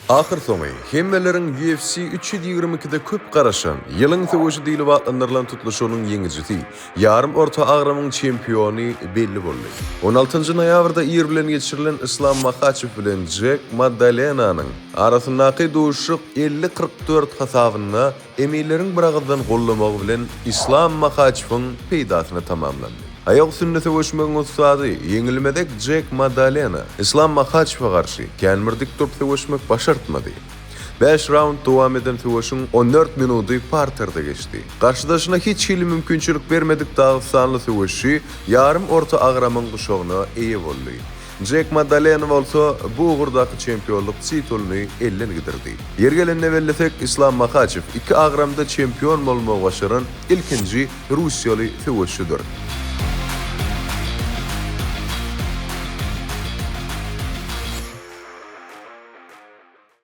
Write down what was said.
Ahyrsoňy, hemmeleriň UFC 322-de köp garaşan, ýylyň söweşi diýlip atlandyrylan tutluşygynyň ýeňijisi, ýarym orta agramyň çempiony belli boldy. On altynjy noýabrda ir bilen geçirilen Islam Mahaçew bilen Jek Maddalenanyň arasyndaky duşuşyk 50, 44 hasabynda Eminleriň biragyzdan goldamagy bilen Islam Mahaçewiň peýdasyna tamamlandy. Aýak üstünde söweşmegiň ussady, ýeňilmezek Jek Maddalena Islam Mahaçewe garşy kän bir dik durup söweşmek başartmady. Bäş raund dowam eden söweşiň 14 minudy parterde geçdi. Garşydaşyna hiç hili mümkinçilik bermedik dagystanly söweşçi ýarym orta agramyň guşagyna eýe boldy. Jek Maddalena bolsa bu ugurdaky çempionlyk titulyny elden gidirdi. Ýeri gelende bellesek, Islam Mahaçew iki agramda çempion bolmagy başaran ilkinji russiýaly söweşçidir.